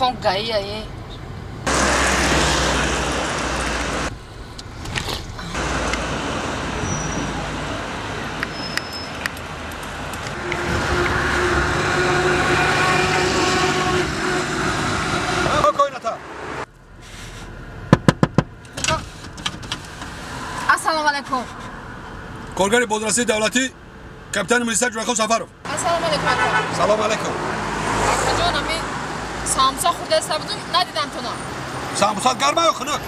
Телефон гаия е. Ассалому алайкум. Коргари бозрасии давлатӣ капитани милиса Ҷурахов Сафаров. Ассалому алайкум ака. Салому алайкум. Акаҷон, ами самбуса хӯрдаиста будум, надидам тона. Самбусат гарма ё хунук?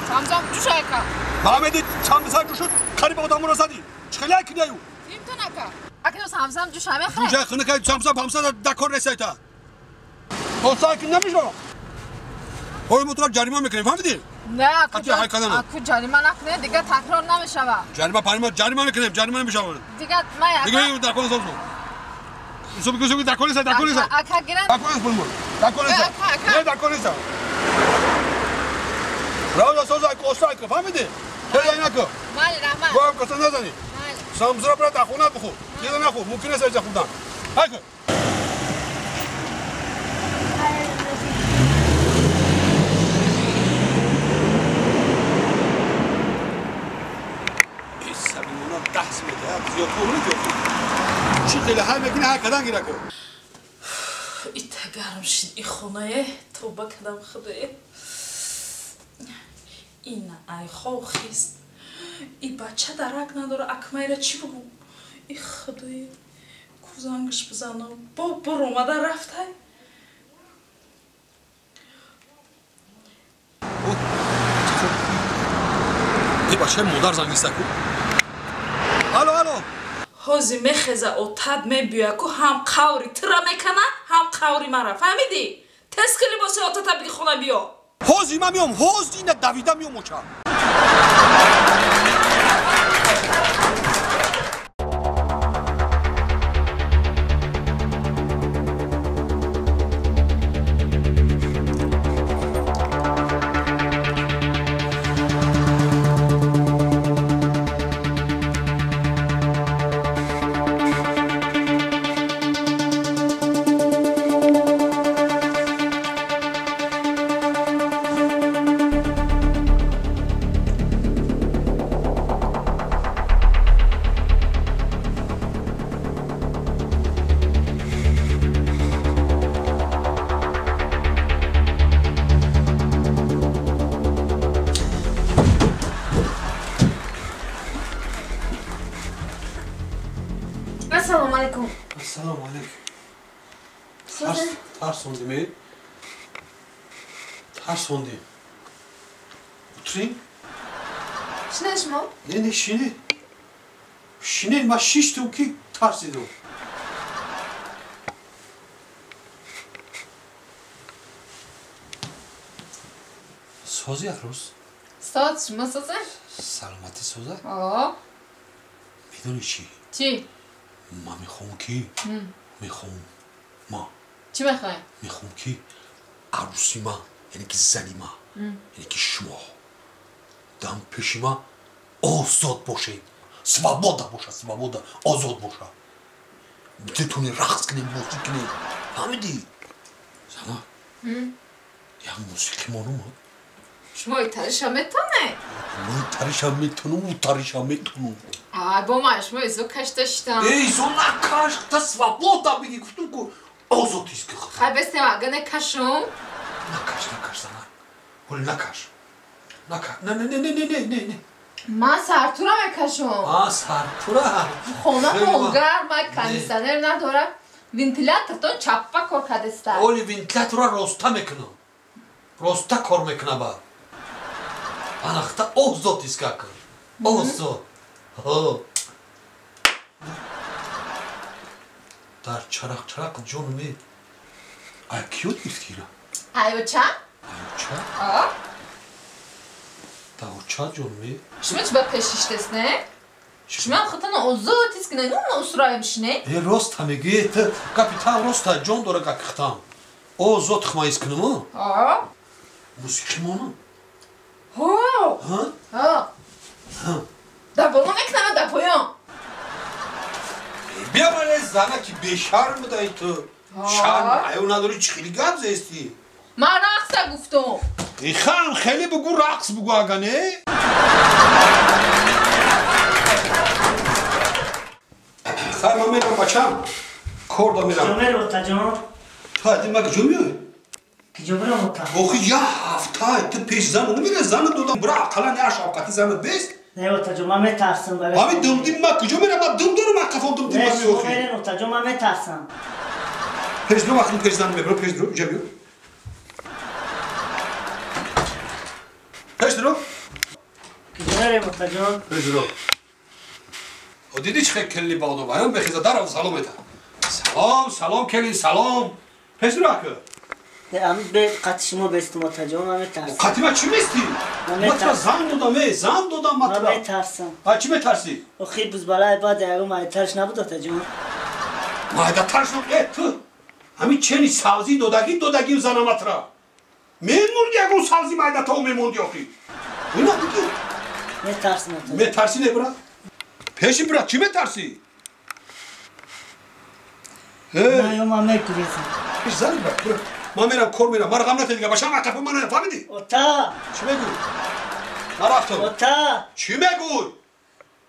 Самбусам ҷӯш ака. Маҳамеди самбуса ҷӯшуд, қариб одамонро задӣ. Чӣ хеле кидаю? Тимтон ака. Ака самбусам ҷӯш ҳамехӯрад. Ҷӯша хунук самбуса памса дар кор несайта. Оса ки намешава. Ҳоли мо туро ҷарима мекунем, фаҳмидӣ? Не, аку ҷарима накунед, дигар такрор намешавад. Ҷарима парима ҷарима мекунем, ҷарима намешавад. Дигар ман дигар дар кор созмон. Суб дар кор нест, дар кор нест. Ака гиран. Дар кор нест пулмон. Дар кор нест. Не, дар кор нест. Равза соза ку оста ку, фаҳмидӣ? Хеле наку. Майли, раҳмат. Бо ҳам каса назанӣ. Самбусаро бира дар хона бихӯр. Чиза нахӯр, мумкин нест аҷа хӯрдан. Ҳайку. Чӣ хеле ҳар мекунӣ, ҳар кадан гира кун. Ита гарм шид и хонае, тоба кадам худое. Ина ай хов хист. И бача дарак надора, акмайра чӣ бугум? И худое, кузангаш бизанам. Бо бур омада рафтай. И бачаи модар занг неста ку. Алло, алло. Ҳози мехеза отад мебиёя ку ҳам қаври тира мекана, ҳам қаври мара. Фаҳмидӣ? Тез ки либоси отата биги хона биё. Ҳози ман меом, ҳози ина давида меом оча. Ассалому алайкум. Ассалому алайкум. Тарсондӣ ме? Тарсондӣ. Утурем? Шинед шумо? Не, не, шинед. Шинед, ман шиштум ки тарсидум. Сози афрӯз? Соз, шумо созе? Саломатӣ соза? О. Медонӣ чӣ? Чӣ? Ман мехоҳам ки мехоҳам ма. Чӣ мехоҳем? Мехоҳам ки арӯси ман, яъне ки зани ман, яъне ки шумо дам пеши ман озод бошед. Свобода бошад, свобода, озод бошад. Битони рақс кунем, бозӣ кунем. Фаҳмидӣ? Зана, як мусиқӣ монум. Шумо итариша метонед? Ман итаришам метонам, утаришам метонам. Ай, бо ман шумо изо кашта шидам. Эй, изо накаш, та свобода биги, гуфтум ку озод иски худ. Хай бестем, ага накашум. Накаш, накаш, зана. Оли накаш. Накаш. Не, не, не, не, не, не, не. Ман сартура мекашум. А, сартура. Хона гарма, кондиционер надорам. Вентилятортон чаппа кор кардеста. Оли вентилятора роста мекунам. Роста кор мекунам ба. Анахта озод иска кун. Озод. Дар чарақ-чарақ ҷон ме. Ай киёд гирифти ира? Айоча? Айоча? А? Даоча ҷон ме. Шумо чӣ ба пеш шиштест, не? Шумо ҳам худтон озод ҳис кунед, ну усроем шине? Э, роста мегӯӣ, ту капитан роста ҷон дора гаки хитам. Озод хма ҳис кунам? А? Мусиқӣ монам? Ҳо! Ҳа? Ҳа. Ҳа. Дар боло мекунам, дар поён. Биё мале зана ки бешарм будаи ту. Шарм ҳаё надорӣ, чӣ хеле гап зестӣ? Ман рақса гуфтам. Ихам хеле бугу рақс бугу ага не? Хай ман мерам бачам. Кор да мерам. Куҷо мерӣ отаҷон? Ту ҳадди ма куҷо меоӣ? Куҷо бирам ота? Охи я ҳафта ту пеш зан намере зан додам бира ақаллан я шавқати занат бест. Не отаҷон ман метарсам барои. Ҳамин думдим ма куҷо мерам? Ман дум дорам ма қафом думдим ма меохи. Не шумо отаҷон ман метарсам. Пеш дуру вақти пеш зан мебарам пеш дуру иҷа биё. Пеш дуру. Куҷо мерем отаҷон? Пеш дуру. Дидӣ чӣ хел келини бағдо баён мехеза дарав салом ета. Салом, салом келин, салом. Пеш дуру ака. Ами бе қати шумо бестум отаҷон, ман метарсам. Қати ма чӣ местӣ? Ман тура зан додам, зан додам ман тура. Ман метарсам. А чӣ метарсӣ? Охи бузбалаи баъд ягон майдатарш набуд отаҷон. Майдатарш набуд? Э, ту ҳамин чени савзӣ додагӣ додагӣ занама тура. Мемурди ягон савзӣ майдатао мемонди охи. Ина бигӣ. Метарсам отаҷон. Метарсӣ не бира? Пеши бира, чӣ метарсӣ? Не, ё ман мегурезам. Пеш зани бира, бира. Ман мерам кор мерам. Мара ғам натед дига, башам ақафо мана, фаҳмидӣ? Ота! Чӣ мегӯй? Ман рафтам. Ота! Чӣ мегӯй?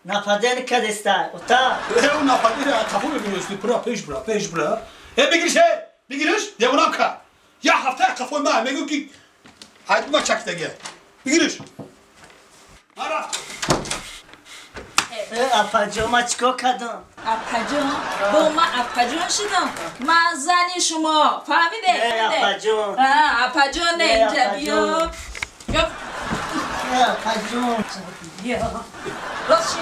Нападени кадестай, ота! Э, он нападени ақафо мебинӣ, бира, пеш бира, пеш бира. Э, бигириш, э, бигириш, девонам ка. Я ҳафта ақафои ман мегӯй ки ҳайд ма чакидагия. Бигириш. Ман рафтам. Апаҷон, ман чӣ кор кардам? Апаҷон? Бо ман апаҷон шудам? Ман зани шумо, фаҳмиде? Апаҷон. Апаҷон, не, инҷа биё. Апаҷон. Биё. Рост ши?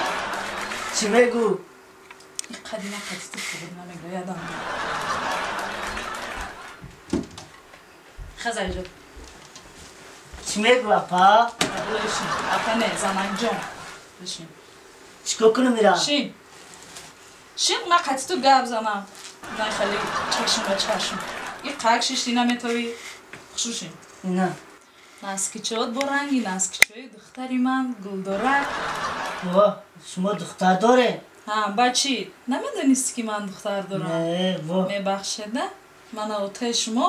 Чӣ мегӯ? Ин қадима қадисти хуб намегӯ, ёдам. Хаза иҷо. Чӣ мегӯ, апа? Бишин. Апа не, занакҷон. Бишин. Чӣ кор кунам ира? Шин. Шин, ман қати ту гап занам. На хеле чашм ба чашм. И қак шишти наметавӣ. Хушрӯ шин. На. Наскичот бо ранги наскичои духтари ман гулдорак. Во, шумо духтар доред? Ҳа, ба чӣ? Намедонисти ки ман духтар дорам? Не, во. Мебахшед, на? Мана отаи шумо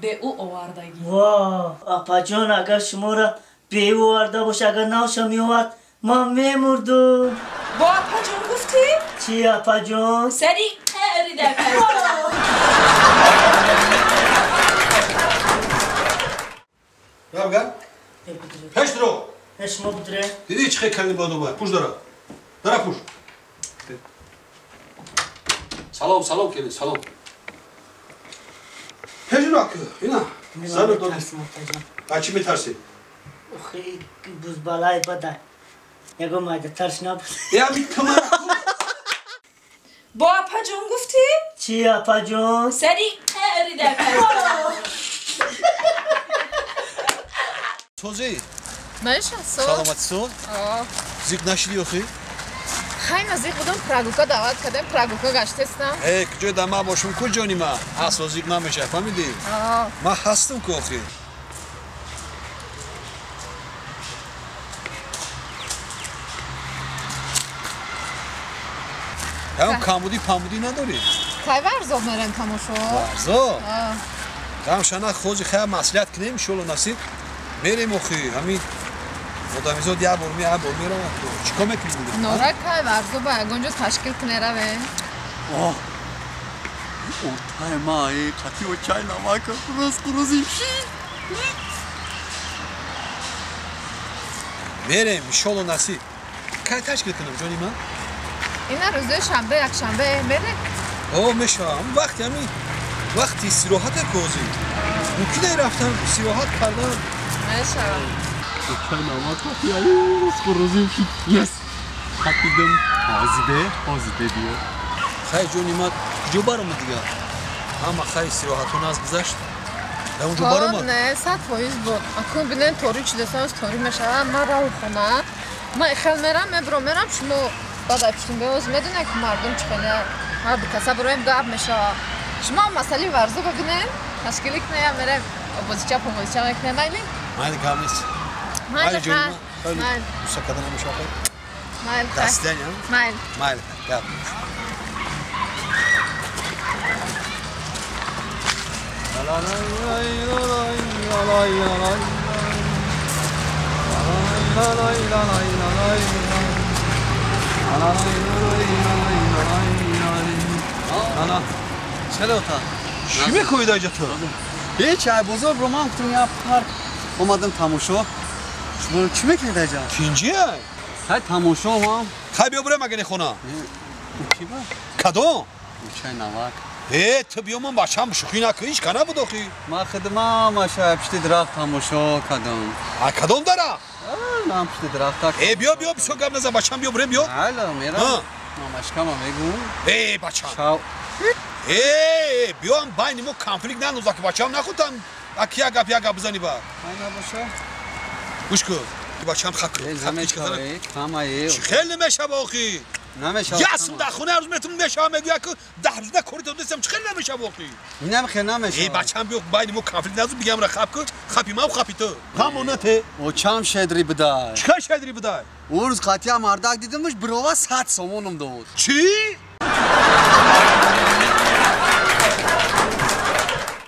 бе ӯ овардагӣ. Во, апаҷон, агар шуморо бе ӯ оварда боша, агар навша меовард, ман мемурдум. Бо апаҷон гуфтӣ? Чӣ апаҷон? Сари қаъри дар Равга? Пеш дро! Шумо будре? Дидӣ чӣ хел калини бодоба? Пуш дара. Дара пуш. Салом, салом келин, салом. Пеш дро ака, ина. Зан додӣ. А чӣ метарсӣ? Охи бузбалаи бадай. Ягон майдатарш набуд. Я митамара. Бо апаҷон гуфтӣ? Чӣ апаҷон? Сари қаъри дар Созӣ? Маша, соз. Саломатӣ соз? Зиқ нашидӣ охи? Хай ма зиқ будам, прогулка даъват кардем, прогулка гаштестам. Э, куҷо да ман бошум, ку ҷони ма? Асо зиқ намешавад, фаҳмидӣ? Ман ҳастам ку охи. Ягон камбудӣ памбудӣ надорӣ? Кай варзоб мерем тамошо? Варзоб? Ғамшана хози хая маслиҳат кунем, иншолло насиб. Мерем охи, ҳамин одамизод як бор як бор меравад. Чӣ кор мекунем дига? Нора кай варзоба ягон ҷо ташкил куне равем? Оҳ! Ортаи ма қати очай намака рост қурӯзим ши. Мерем, иншолло насиб. Кай ташкил кунам ҷони ман? Ина рӯзои шанбе, якшанбе мерем? О, мешавам. Вақти ҳамин вақти истироҳате ку ҳозир. Мумкин е рафтан истироҳат кардан? Мешавам. Очай намака рост қурӯзим ши. Yes! Хатидам. Ҳозиде, ҳозиде биё. Хай ҷони ман, куҷо баромад дига? Ҳама хай истироҳатон аз гузашт. Дар он ҷо баромад? Не, 100% буд. Акун бинем торик шудасан, торик мешавад. Ман рав хона. Ман ихел мерам, мебурам, мерам, шумо баъд айпуштум беоз медонед ки мардум чӣ хеле ҳар ду каса буроем гап мешавад. Шумо масъалаи варзо бибинем, ташкилӣ кунем, мерем бозича помозича мекунем, майли? Майли, гап нест. Майли, ҷони ман. Гусса карда намешавад хай? Майли. До свидания. Майли. Майли, гап нест. Чӣ мекунӣ дар инҷа ту? Ҳеч, ай бозор бро, ман гуфтам я парк омадам тамошо. Шумо чӣ мекунед дар инҷа? Тинҷия? Хай тамошо омам. Хай биё бурем агани хона. Чӣ ба? Кадом? Чай навак. Э, ту биё ман бачам шӯхӣ накун, ҳеч ка набуд охи. Ман хидмам аша пишти дарахт тамошо кардам. А кадом дарахт? Ман пишти дарахта. Э, биё биё бисёр гап назан, бачам биё бурем биё. Ҳала мерам. Мамашкама мегӯм. Э, бачам. Э, биёам байни мо конфликт наноза ки бачам нахудам аки як гап як гап бизани ба. Ай набоша. Гӯш кун. Бачам хак кун. Чӣ хеле мешава охи? Намешава. Ясм дар хона рӯз метун мешава мегӯя ки 10 рӯза кори то дестам чӣ хеле намешава охи? Инам хеле намешава. Э, бачам биё байни мо конфликт назу бигам ра хап кун. Хапи ман хапи ту. Ҳамона те. Очам шедри бидай. Чӣ шедри бидай? Ӯ рӯз қатъия мардак дидимш бирова 100 сомонам дод. Чӣ?